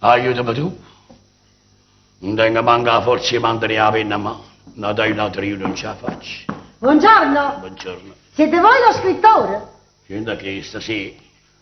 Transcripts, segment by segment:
Aiutami tu. Nun tengo manco 'a forza 'e mantenè 'a penna 'mmano. N'ata aiutata io non ce 'a faccio. Buongiorno. Buongiorno. Siete voi lo scrittore? Senta chesta, sì.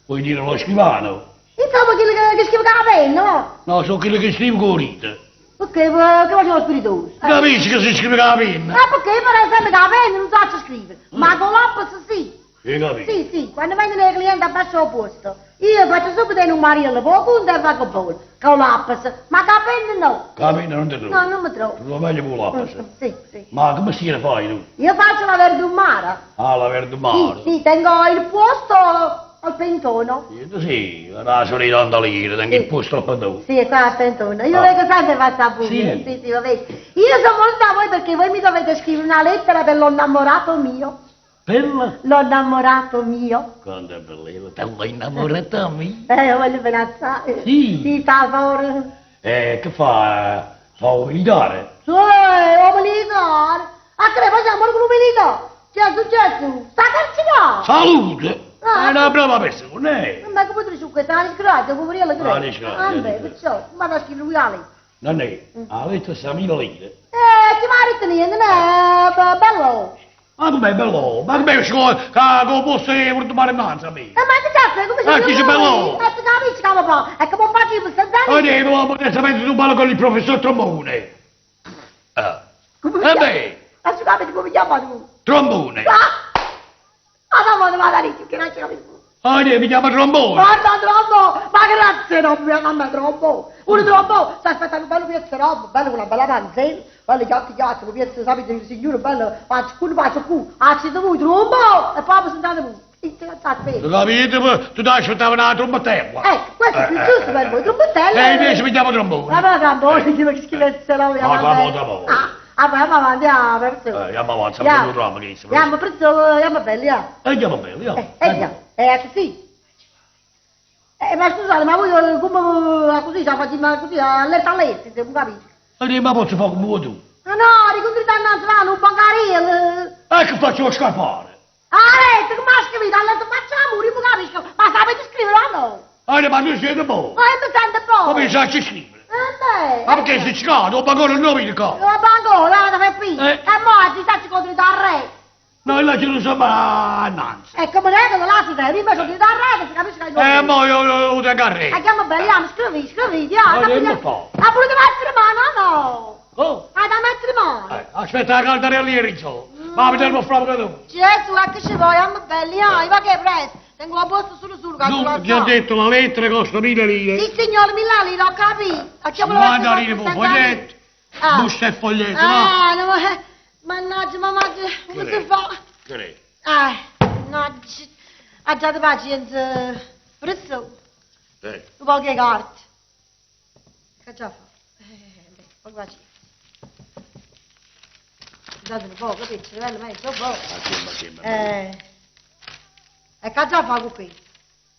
Vuoi dire lo scrivano? Insomma, quello che scrive con la penna, no? No, sono quello che scrive con rito. Perché? Che faceva lo spiritoso? Capisci che si scrive con la penna? Ah, perché io per esempio con la penna non so scrivere, ma con l'opus sì. Sì, capito? Sì, sì, quando vengono i clienti a basso posto, io faccio subito in un mariello, poi conto e vago buono, con l'opus, ma con la penna no. Con la penna non ti trovo? No, non mi trovo. Ti trovo meglio con l'opus? Sì, sì. Ma come si fai tu? Io faccio la verdumara. Ah, la verdumara? Sì, sì, tengo il posto al pentono. Sì, la sono tanta lira, tengo il posto al pentono. Sì, è qua al pentono. Io Ah. vengo sempre a passare pure. Sì. Sì, sì, vabbè. Io sono venuta a voi perché voi mi dovete scrivere una lettera per l'innamorato mio. Per? L'innamorato mio. Quanto è bellino, te l'hai innamorata mia. Io voglio bene assai. Sì. Sì, sta fuori. Che fa? Fa un militare? Sì, un militare. A che facciamo con un militare? Che è successo? Sta carcerato. Salute! Ah. È una brava persona, eh? Ma come tu dici questa? È una disgrazia, poverello, credo. Una disgrazia, Ah, beh, disgrazia. perciò, ma da scrivere lui la lettera. Non è, ha detto 6.000 lire. Chi mi ha detto niente, no, bello. Ma com'è bello? Ma com'è che con posto di portare in mano a me? Ma che cazzo, come si Ah, chi c'è bello? Ma tu capisci come fa? E come faccio per stare? Ah, devo, ma adesso tu parlo con il professor Trombone. Ah. Come Eh beh. Ma tu capisci come chiama tu? Trombone. Ah! Ah, no, ma vado lì, che non ci capisco. Ah, mi chiama Trombone. Guarda Trombo, ma grazie no, mi chiama Trombo. Un Trombo, sta aspettando un bello piezzo di roba, bello con una bella panzella, bello chiatti chiatti, un piezzo, sapete, il signore, bello, faccio culo, faccio culo, accendo voi Trombo, e poi presentate voi. Tu capito? Tu ti aspettavi una trombettella. Ecco, questo è più giusto per voi, trombettella. E invece mi chiamo Trombone. Ma però Trombone, che schifezza no, No, Trombo, Trombo. Ah, ah, andiamo avanti, ah, per su. Andiamo avanti, siamo Andiamo. venuti Trombo, che Andiamo, per su, andiamo belli, ah. Andiamo belli, andiamo. Andiamo, è così. Ma scusate, ma voi come così, ci facciamo così, allerta a letto, se non capite. Ma posso fare come vuoi tu? Ah no, ricontrita innanzi, vanno, un bancarello. E che faccio scappare? Ah, letto, come ha scritto? Ha letto, facciamo, non capisco. Ma sapete scrivere o no? Ma tu siete buono. Ma io mi sento buono. Come sai scrivere? Beh. Ma perché sei ciccato? O bancone non vedi qua? O bancone, la fai qui. E mo' ci sta contro il re. No, là ci non so ma innanzi. E come regola là si deve, invece di dare re, si capisce che E mo io lo tengo a re. Andiamo belli, scrivi, scrivi, andiamo. Ma dimmi un po'. Ma pure da mettere mano, no? Oh? Ah, da mettere mano. Aspetta la carta lì, Rizzo. Ma vediamo fra tu. Gesù, a che ci vuoi, andiamo belli, ah, va che presto. Tengo la borsa solo solo, che No, ti ho detto la lettera costa 1.000 lire. Sì, signore, 1.000 lire, ho capito. 50 lire per un foglietto. Busta e foglietto, no? Ah, no, ma... Mannaggia, mannaggia, come si fa? Che è? Ah, mannaggia, ha già di pazienza. Presso. Un po' di carte. Che già fa? Beh, poco pazienza. Date un po', capito? Bello, meglio, un po'. E che già fa con qui?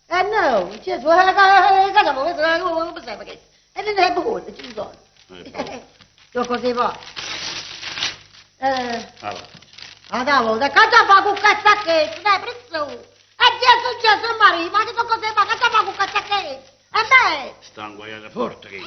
No, Gesù, che già fa? Come serve questo? E non è buono, ci sono. Io così va. Allora. Ah, da cosa fa con questa che? Dai, presto. E Gesù, Gesù Maria, ma che cosa fa? Cosa fa con questa che? E me? Sta inguaiata forte che. Io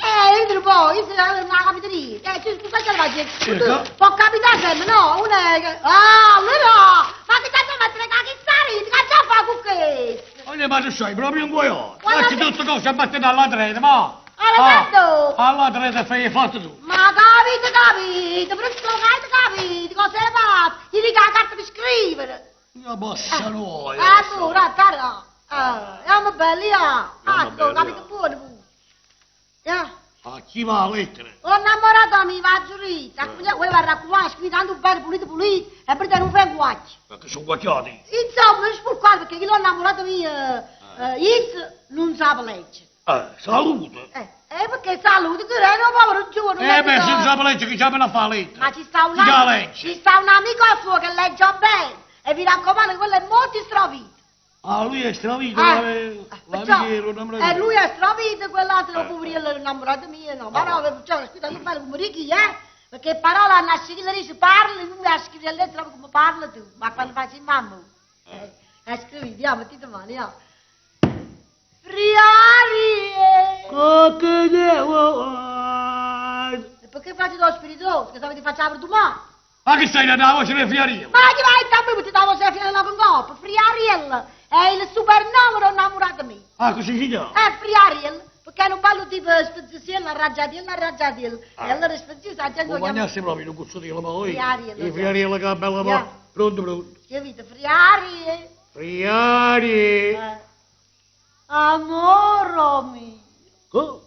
un po', io sono una capita lì. Scusa che la faccio. Può capitare sempre, no? Una è... Ah, allora! Ma che cazzo mettere la chitarra? Che cosa fa con questo? Oh, ma tu sei proprio inguaiato. Lasci tutto cosa a battere dalla treta, ma... Allora, tanto! Alla treta fai fatto tu. Ma capito, capito, presto, capito, capito, cosa è fatto? Gli dico la carta per scrivere. Io posso noi. Ah, pure, cara. Ah, andiamo belli, ah. Ah, capito buono, pure. Ya. A chi va a lettera? Ho innamorato mi va giurita. Quella va a raccomandare, scrive tanto bello, pulito, pulito, e poi non fai guacchi. Perché sono guacchiati? Insomma, non sporcato, perché chi l'ho innamorato mio, io non sa leggere. Salute! Perché salute, tu eri un povero giovane. Beh, se non sa leggere, chi c'ha per fare lettera? Ma ci sta un amico, ci sta un amico suo che legge bene. E vi raccomando, quello è molto stravito. Ah, lui è stravito, E lui è stravito, quell'altro poverello innamorato mio, no. Ma no, cioè, scusa, tu fai come ricchi, eh? Perché parola nasce chi le dice, parla, lui mi ha scritto la lettera come parla tu. Ma quando faccio il mamma. Scrivi, andiamo, ti domani, no. Friarie! Che devo E perché faccio lo spiritoso? Che sapete facciamo domani? Ma che stai dando la voce del Friariello? Ma chi vai a me ti davo se fino alla coppa? Friariello è il supernome innamorato mio. Ah, così si chiama? È Friariello, perché è un bello tipo sfizziello, arraggiatiello, arraggiatiello. E allora sfizzioso la gente Non lo chiama... mangiassi proprio un cuzzo di la poi. Friariello, Il Friariello che è bella Yeah. po'. Pronto, pronto. Capito? Friariello. Friari. Eh. Amore mio, Co?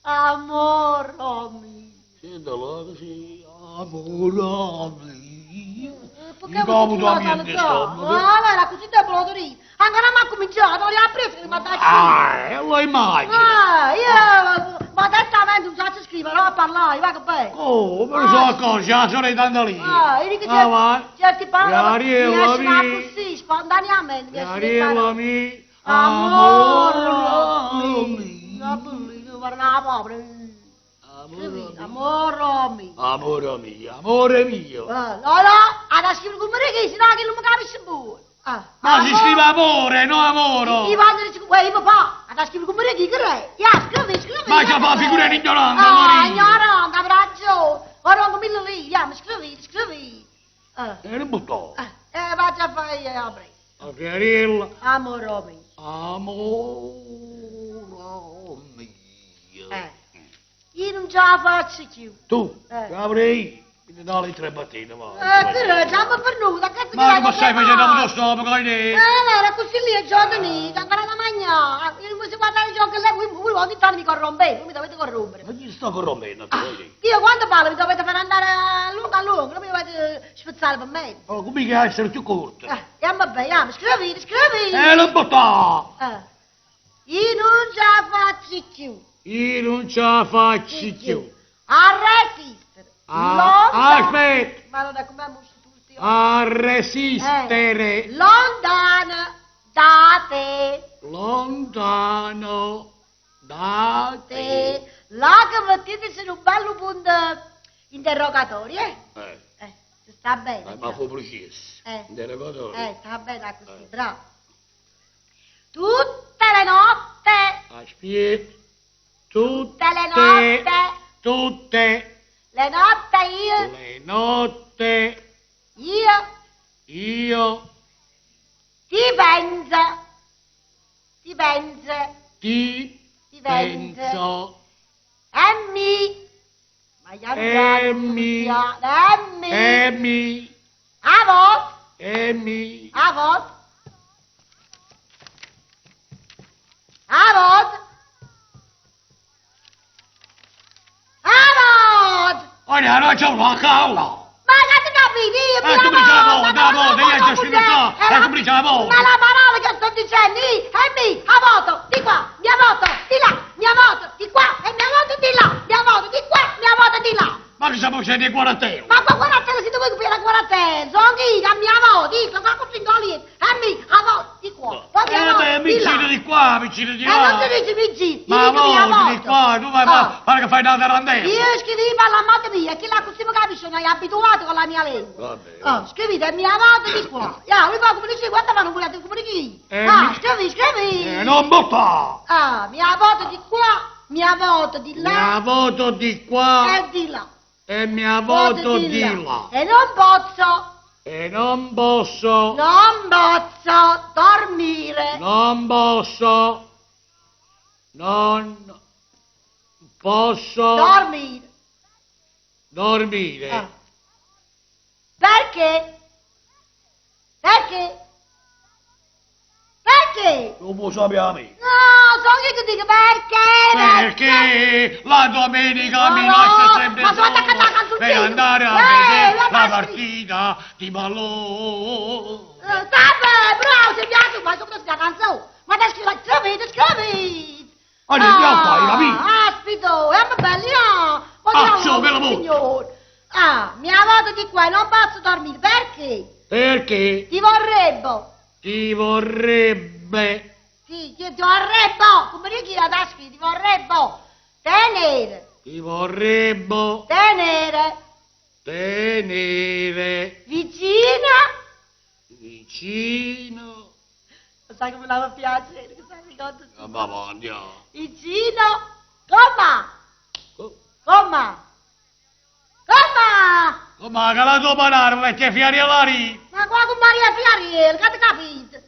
amore mio. Senta là così. Amore mio. Eh, Perché In voi capo tutti da la niente sanno sto. Allora, era così debole lì. Ancora mi ha cominciato, non ha preso che mi ha dato. Ah, e lo immagino. Ah, io, ma direttamente non so scrivere, no, a parlare, va che bello. Oh, me lo so accorge, la sorella tanta lì. Ah, io dico Ah, vai. certi parole mi Friariello escono mio. così, spontaneamente. mi escono le Friariello parole. mio. Amore Amore mio. mio. No, bellino, guarda la povera. Scrivi, Amore mio. Amore mio, amore mio. Ah, No, no, adesso scrivere come che sennò che non mi capisce più. Ah, Ma si amore. scrive amore, no amoro. Io vado a scrivere, io papà, adesso scrivere come che che Ya, scrivi, scrivi. Ma c'ha fa figura di ignorante, Ah, allora io. ignorante, abbraccio. Ora non mille lì, ya, ma scrivi, scrivi. Ah, E non buttò. ah, eh, vado a fare, apri. A Friariello. Amore mio. Amore mio. Eh. Io non ce la faccio più. Tu, Eh. apri, mi ti do le tre battite, va. Eh, però, già mi è venuta, cazzo Ma che come stai facendo un stomaco, Eh, era così lì, è giorno ancora da mangiare. Io non si guardare il gioco, lei, voi, voi ogni tanto mi corrompete, voi mi dovete corrompere. Ma chi sto corrompendo, tu, vedi? Io quando parlo mi dovete far andare a lungo a lungo, non mi dovete spezzare per me. Oh, come che essere più corto. Eh, vabbè, andiamo, scrivi, scrivi. E lo buttò. Eh. Io non ce la faccio più. Io non ce la faccio più. A resistere. Ah, Lontano. aspetta. Ma non è come tutti. A resistere. Eh. Lontana da te. Lontano da te. Te. Là che mettete su un bello punto interrogatorio, eh? Eh, Eh, sta bene. ma fu preciso. Eh. Interrogatorio. Sta bene così, Eh. bravo. Tutte le notte, Aspetta. tutte le Tutte, notte, tutte le notte io, le notte io io ti penso, ti penso, ti ti penso, penso e mi, ma io E mi. e mi, e mi a volte, e mi a volte, a volte, a volte. Ora non c'è una cavolo! Ma che ti capiti? Io Eh, tu mi dici la volta, la volta, io ti scrivo qua, e tu mi dici la volta. Ma la parola che sto dicendo, io, e mi, a voto, di qua, mia voto, di là, mia voto, di qua, e mia voto di là, mia voto, di qua, mia voto di là. Ma che siamo scesi in quarantena? Ma qua quarantena, se tu vuoi capire la quarantena, sono io, che mia voto, io, sono qua con lì, e mi, a voto, di qua, poi mia Eh voto, beh, mi di là. giri di qua, mi giri di E non là. si dice mi giri, Ma io dico mia voto di voto. qua, tu vai, Ah. ma pare che fai una tarantella. Io scrivo alla madre mia, chi là così mi capisce, non è abituato con la mia lingua. Vabbè. Oh, scrivete, mia madre di qua. Ya, lui fa come dice, guarda ma non volete come chi. Eh, Ah, mi- scrivi, scrivi. Eh, non butta! Ah, mia voto di qua, mia voto di là Mia voto di qua e di là. e mia voto di là. E non posso, E non posso, non posso dormire. non posso, non posso Dormire. dormire. Ah. Perché? Perché? Perché? Non lo sappiamo. No, sono io che dico perché? Perché la domenica Ma mi no, lascia sempre ma sono solo attaccata alla canzoncina. per andare a Eh, vedere la la lasci. partita di pallone. Eh, Vabbè, bravo, sei piaciuto, ma soprattutto la canzone. Ma te scrivi, scrivi, scrivi. Ah, ne abbiamo fai, capito? Aspetta, è ma bello, ma Ah, su, bello molto. signor. Ah, mia volta di qua, non posso dormire, perché? Perché Ti vorrebbe. ti vorrebbe Sì, ti ti vorrebbe, come dici la tasca, ti vorrebbe tenere, ti vorrebbe tenere tenere vicina vicino. Sai come la piace, che sai ricordo. Ma va, andiamo. Vicino, comma, comma, comma! Come che la tua banana vecchia fiarielari? Ma qua con Maria Fiariel, che ti capito?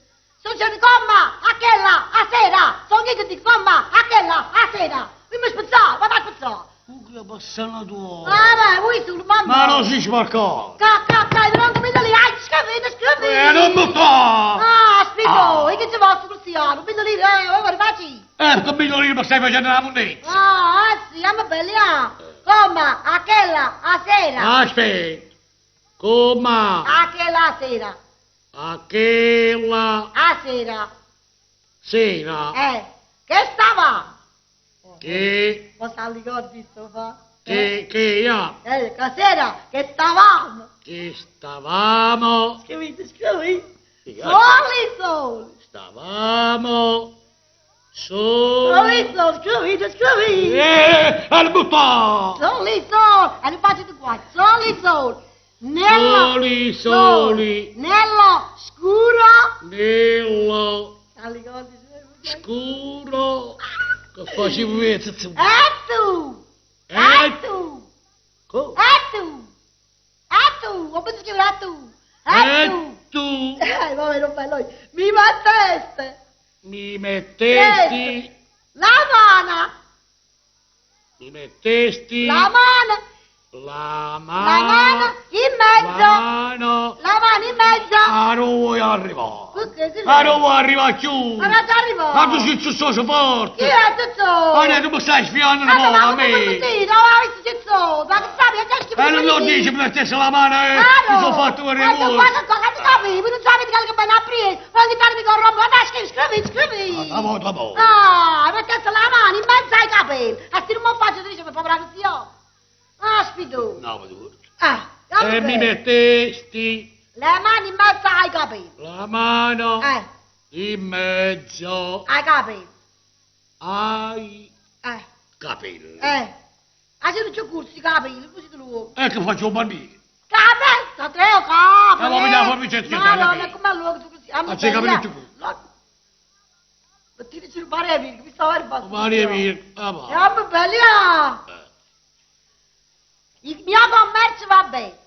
Succede comma, a quella, a sera, sono io che dico comma, a quella, a sera. Mi mi spezzare, vado a spezzare. Che passano tu? Ah, beh, voi sul mamma. Ma non si smarcò. Ca, ca, ca, non mi lì, ai, scrivi, scrivi. Eh, non mi fa! Ah, spiego, io che ci posso Cristiano, mi lì, eh, vai, facci. Ecco, mi lì, ma stai facendo la monnezza. Ah, sì, siamo belli, ah. Comma, a quella, a sera. Aspetta. Come? A quella sera, A che la a sera. sera Che stava? che Ma sta ricordi sto fa? che io Che sera, che stavamo. che stavamo Scrivete, scrivi. Soli, soli. stavamo soli Soli, soli, scrivete, scrivi. Al buttò Soli, soli. E li faccio di qua. Soli, soli. Nello. Soli, soli. Nello scuro. Nello Sta ricordi, scrivi. scuro che facevo vedere E tu. E tu. E tu. E tu. Ho pensato scrivere a tu. E E tu. tu Vabbè, non bello. Mi metteste mi mettesti la mano, mi mettesti la mano, la la mano mano in mezzo, la mano la mano in mezzo. Ah, non vuoi arrivare! Perché si Ah, non vuoi arrivare più! Ma non ci arrivo. Ma tu sei so forte! Chi è tutto? Ma ne, tu mi stai sfiando una Ma volta a come me! mi no, ma visto tutto? Ma che sapi, è già schifo. E non lo dici, mi mettessi la mano e Ah, mi sono fatto un Ma tu rimorso! guarda qua, che ti capi? Non sapevi che ben aprire, non ti mi corrompo, ma scrivi, scrivi, scrivi. Ah, la volta. Ah, mettesse la mano in mezzo ai capelli. A sti non mi faccio dice per povera che io. Ah, sfido. No, ma tu. Ah, E mi mettesti Le mani in mezzo ai capelli. la mano in mezzo Ai capelli. ai Eh, capelli. eh. Ah, se non c'è corso i capelli, così te lo... Ecco faccio un bambino. Capelli, sta tre o capelli. Ma voglio farmi cercare Ma no, capelli. ma come allora tu così? Ah, c'è i capelli più corti. No. Ma ti dici il parere, mi stava ripassando. Maria mia, ah, va. Siamo belli, ah. Il mio commercio va bene.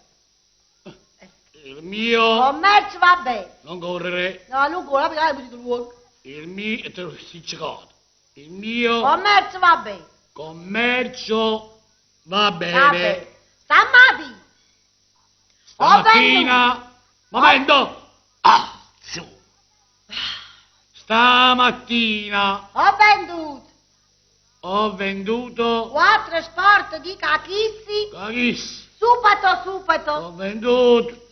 Il mio Commercio va bene. non correre, No, non corre, perché hai il luogo. il mio te lo spiccicato. Il mio Commercio va bene. commercio va Va bene. bene. Stamattina. Stamattina, momento. Ah, su. Stamattina Ho venduto ho venduto quattro sport di cachissi. Cachis. Subito, subito. Ho venduto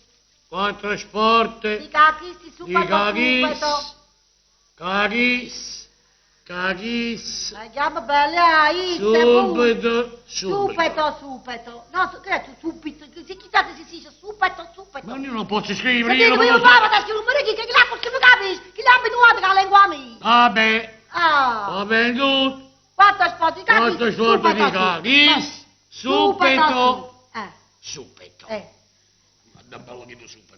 quattro sport Di cachissi, di subito, cachis. subito. Cachis. Cachis. Ma chiamo bella, Subito, subito. Subito, subito. No, che è subito? Chi chissà se si dice subito, subito. Ma io non posso scrivere, Sentite, io non io posso... parlo da scrivere, ma chi che la posso capisci? Chi l'ha abituato con la lingua mia? Vabbè, Ah, ho venduto quattro sport di cachis. quattro sport di cachis. Subito, subito. Eh. Guarda bello che tu subito.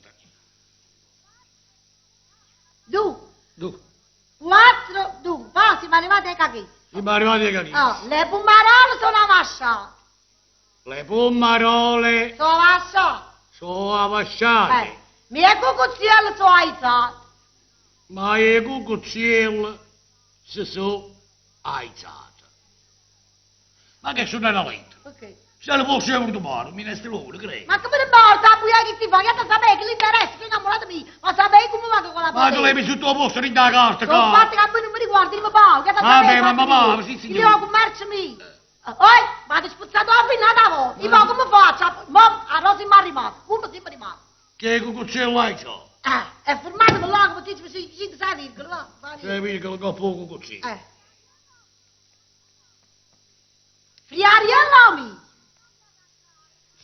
Due, Du, quattro, due. Poi siamo arrivati ai cachis. siamo arrivati ai cachis. Ah, le pomarole sono avasciate. Le pomarole Sono avasciate. sono avasciate, Mie cucuzzielle sono aizzate. ma le cucuzzielle si sono aizzate. Ma che sono una vita? Perché? Se lo posso domani, minestrone, credo. Ma come ne importa? Poi che ti fa? Io ti sapevo che l'interesse, che innamorato mio. Ma sapevi come vado con la Ma tu l'hai messo il tuo posto in da carta, Sono qua. fatto che a me non mi riguarda, io mi pago. Che ti Vabbè, sapevo, ma fatti ma mio. sì, signore. Io commercio mio. Oi, ma ti spuzzato a fino ad avo. Io ma come faccio? Mo, a Rosa mi è rimasto. Come si è rimasto? Che cucuzziello hai c'ho? Eh, è fermato per là, come ti dice, 5, 6 virgola, va. va. 6,4 cucuzzini. Friariello mio,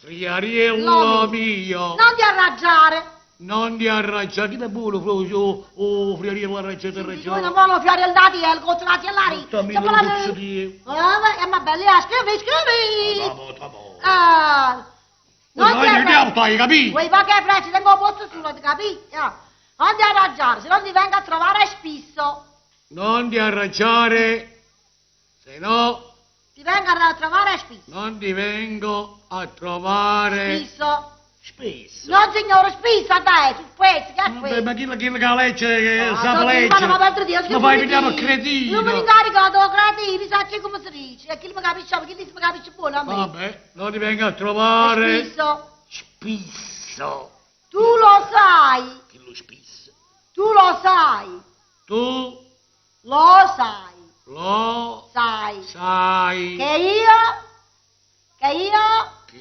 Friariello mio, non ti arrangiare. non ti arrangiare. Chi è buono, oh, oh, friariello arrangiato, Io non arrangiato. voglio fiorellati, il cozzolati e l'ari. Dammi un pezzo di... Vabbè, ma bella, scrivi, scrivi. Bravo, bravo. Ah, non Non ti andiamo, arrangiare. hai capito? Vuoi va che frecce, tengo posto sulla, ti capi? Ah. Non ti arrangiare, se non ti vengo a trovare spesso. Non ti arrangiare, se no... Ti vengo a trovare spesso. Non ti vengo a trovare... Spesso. Spesso. No, signore, spesso adesso, spesso, che è questo? Ma chi, chi che legge, che Ah, sa sono leggere? Ma per Dio, Ma fai vediamo cretino. Io mi incarico do cretino, sa come si dice. E chi mi capisce, chi mi capisce buono a me. Vabbè, non ti vengo a trovare... Spesso. Spesso. Tu lo sai. Chi lo spesso? Tu lo sai. Tu Lo sai. lo Sai. sai. Che io, che io, Che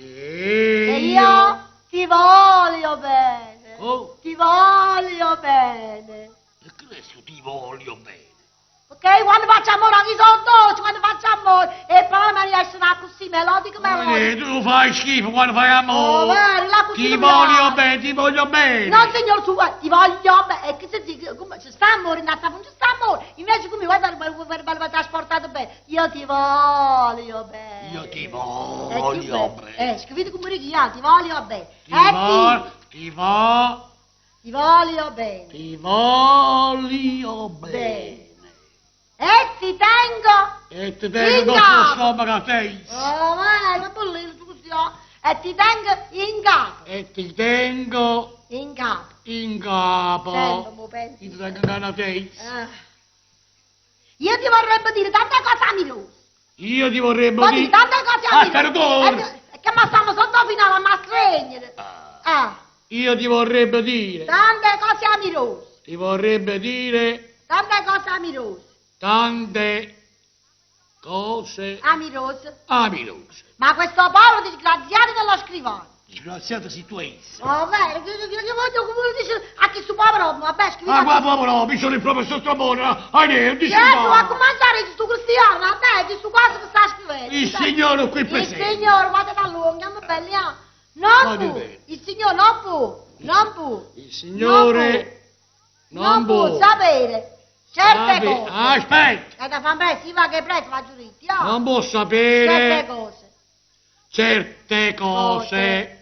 che io ti voglio bene. Oh. Ti voglio bene. Perché adesso ti voglio bene? Perché quando faccio amore, anche sono dolce, quando faccio amore, e poi mi riesce una così melodica, melodica. Tu fai schifo quando fai amore. Oh, vero, la cucina Ti mi voglio piace. bene, ti voglio bene. No, signor, tu, ti voglio bene. E che se dico, come, ci sta amore, in realtà non ci sta amore. Invece come guarda, mi trasportato bene. Io ti voglio bene. Io ti Eh, voglio chi bene. Scrivete come righia, ti voglio bene. Ti vo- ti vo- Ti voglio bene. ti voglio bene. Bene. E ti tengo. E ti tengo In sullo capo. stomaco a te. Oh, ma ma bollino, tu così, oh. E ti tengo in capo. E ti tengo In capo. in capo. Sempre, mo pensi. Ti tengo in capo a te. Ah. Io ti vorrebbe dire tante cose amorose. Io ti vorrei Voglio dire dire... tante cose Ah, amorose. perdona. Eh, Che ma stiamo sotto finale a mastregnere. Ah, Io ti vorrebbe dire... tante cose amorose. Ti vorrebbe dire Tante cose amorose. tante cose Amorose. amorose. Ma questo povero disgraziato dello scrivano. Disgraziata situazione. Oh, vero, che, che, che voglio come dice a chi su povero, vabbè, scrivi. Ah, qua povero, no, mi sono il professor Trabona. Ah, ne, dici Certo, a no. cominciare questo cristiano, vabbè, questo quasi che sta scrivendo. Il signore qui Il presente. signore, guarda da lungo, andiamo belli, ah. Non Vadi può, bene. il signore non può, non può. Il signore non, non può può sapere certe sape- cose. Aspetta, È da fare presto, si va che presto, va giudizi, ah. non può Certe sapere cose. certe cose.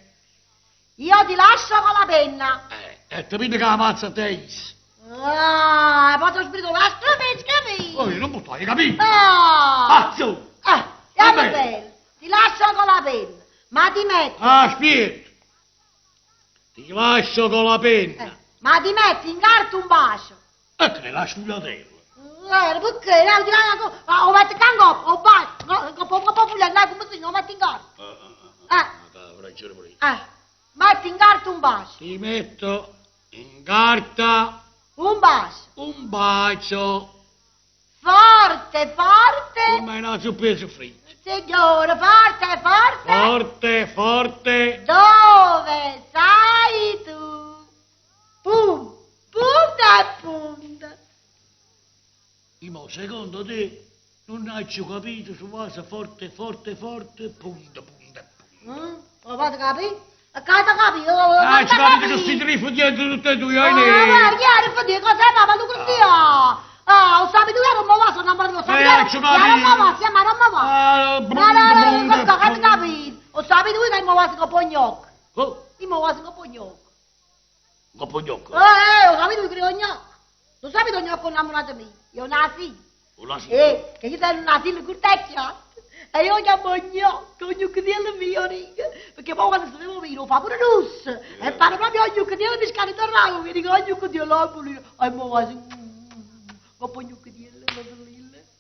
Io ti lascio con la penna. E ti vedo che la mazza te. Ah, poi ti ho spirito, la scrivi, scrivi. Oh, io non posso, hai capito? Ah. Pazzo! Ah, Va va bene. bene. Ti lascio con la penna, ma ti metti, Aspetta. Ti lascio con la penna. ma ti metti in carta un bacio. E che ne lascio la terra. Perché? No, ti lascio, ma o metti in coppa, o bacio, no, coppa, coppa, no, come si dice, lo metti in carta. Ah, ah, ragione pure io. Metti in carta un bacio. Ti metto in carta Un bacio. un bacio. Forte, forte. Come una zuppetta fritta. Signore, forte, forte. Forte, forte. Dove sei tu? Pum, punta e punta. Imo, secondo te non hai più capito su cosa forte, forte, forte, punta, punta, punta. Lo fate capire? E che avete capito? Ah, ci capito che si trifo dietro tutte e due, Oh, hai guarda, chiaro, infatti, cos'è, ma tu così, Ah, lo sai tu che non mi va, sono innamorato, lo sai Eh, tu ci che non mi capito. va, sì, ma non mi va. Ah, No, no, no, punta, no, che avete punta. capito? Lo sai tu che mi va con pognocco. Oh, Io mi va con pognocco. un pognocco. Lo sai tu che io gnocco. Lo sai tu gnocco innamorato mio? Io una figlia. Una sì. Che io sono una figlia cortecchia. E io chiamo gnocco, gnocchetiello mio, riga. Perché poi quando si deve venire lo fa pure russo. E fanno proprio gnocchetiello mi scade tornavo, mi dico gnocchetiello, e mo quasi, coppo gnocchetiello,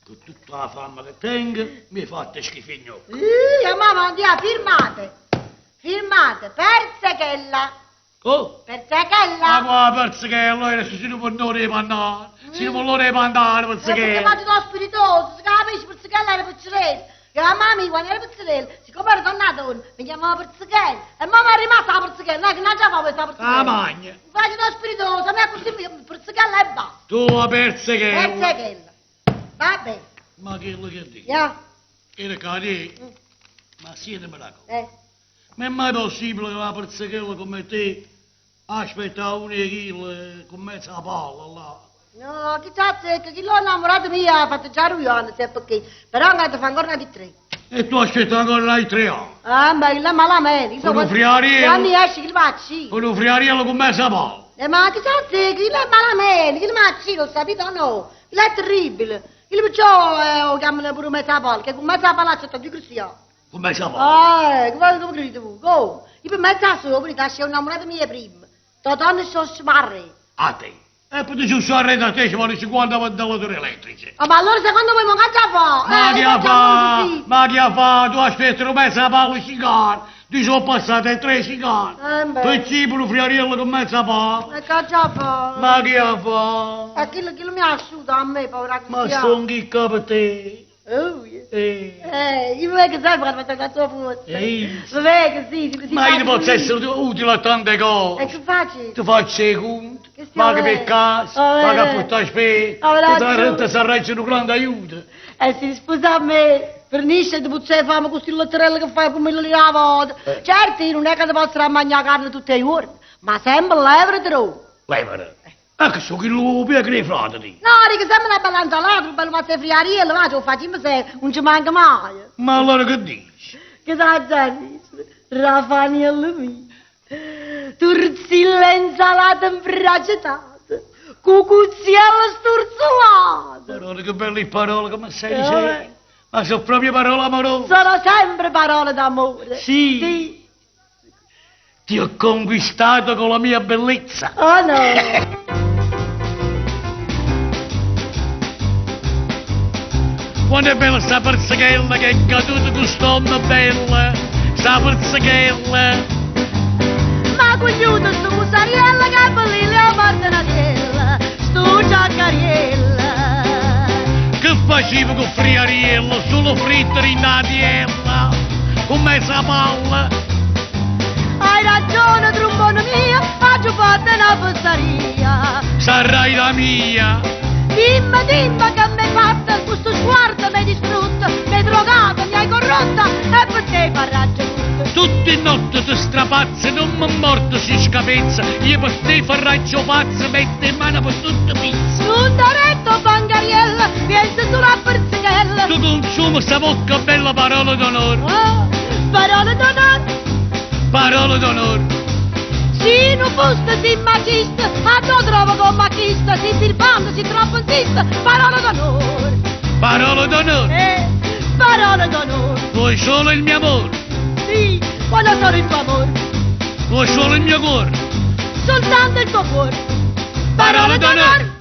Con tutta la fama che tengo, mi fate schifo gnocco. Sì, mamma, andiamo, firmate. Firmate, Perzechella. Oh! Perzechella. Ma qua Perzechella, adesso si non può mandare, si non può mandare Perché Perzechella. faccio lo spiritoso, si capisce, Perzechella era piccirella. Che la mamma quando era piccirella, siccome era donna donna, mi chiamava Perzechella. E mamma è rimasta la Perzechella, non è che non ce la fa questa Perzechella. La magna. Faccio lo spiritoso, a me così Perzechella e basta. Tu la Perzechella. Perzechella. Va bene. Ma quello che dico? Ya. Era cari, ma siete una cosa. Eh. Ma è mai possibile che una Perzechella come te aspetta un chilo con mezza palla là? No, chi c'è che chi l'ho innamorato mia ha fatto già due anni, sai perché. Però non ti fa ancora di tre. E tu aspetti ancora i 3 anni? Ah, ma il malamente. Con un friariello. Quando esce il vaccino. Con un friariello con mezza palla. Ma chi sa te, chillo è malamente, chillo m'accide, ho sapito o no? Chillo è terribile. Chillo perciò 'o chiamano pure mezza palla, che con mezza palla accetta due cristiani. Con mezza palla? Ah, come, come credete voi? Come? Io per mezza sola, pure che innamorata mia prima. Totonno sto smarre. A te? E poi ti sono arredo a te ci vogliono 50 ventilatori elettrici. Ah, ma allora secondo voi mo che già fa? Ma che fa? Ma che fa? Tu aspetti una mezza palla cigarro. Ti sono passate 3 cigarri. Beh. Per cibo un friariello con mezza palla. Ma che già fa? Ma che fa? E chi mi ha asciuto a me, povera Ma cristiana? sono chi capo te? Oh, yeah. Eh. Io vedo che sempre quando faccio la tua forza. Vabbè che sì, sì, Ma io non posso essere utile a tante cose. E che facci? Ti faccio i conti, Che stiamo paga per bene. casa, Oh, paga eh. per portare spese, Oh, ragione. ti sarà un grande aiuto. E si sposa a me, finisce di puzzare fame con questi lotterelli che fai come lì la volta. Certo, io non è che ti posso mangiare carne tutti i giorni, ma sempre l'evere trovo. Levere? Ma che so che lo piace dei frati? No, dico sempre una bella insalata, un bel mazzo di friariello, ma ce lo facciamo sempre, non ci manca mai. Ma allora che dici? Che sa già dice? Rafaniello mio, torzilla insalata imbracetata, cucuzziella sturzolata. Parole, che belle parole, come stai dicendo? Ma sono proprio parole amorose. Sono sempre parole d'amore. Sì. Sì. Ti ho conquistato con la mia bellezza. Oh no. Quando è bella sta perzechella che è caduta con st'onna bella, sta perzechella. Ma cogliuto sto musariella che è bellilla martenariella, sto giaccariella. Che facevo con friariello, solo fritto in diella, con mezza palla. Hai ragione, trombone mio, faccio fatta una fossaria. Sarai la mia. Dimmi, dimmi che mi hai fatto, questo sguardo mi hai distrutto, mi hai drogato, mi hai corrotta e per te farraggio tutto. Tutte notte ti strapazzi, non mi morto si scapezza, io per te farraggio pazzo, metto in mano per tutte pizze. Non retto, bancariella, pensa sulla persichella. Tu consumi sta bocca bella parola d'onore. Oh, parola d'onore. Parola d'onore. Sì, non foste, si magista, a tu trovo come chista, si birbante, si troppo insista, parola d'onore. Parola d'onore. Parola d'onore. Vuoi solo il mio amore. Sì, voglio solo il tuo amore. Vuoi solo il mio cuore. Soltanto il tuo cuore. Parola d'onore.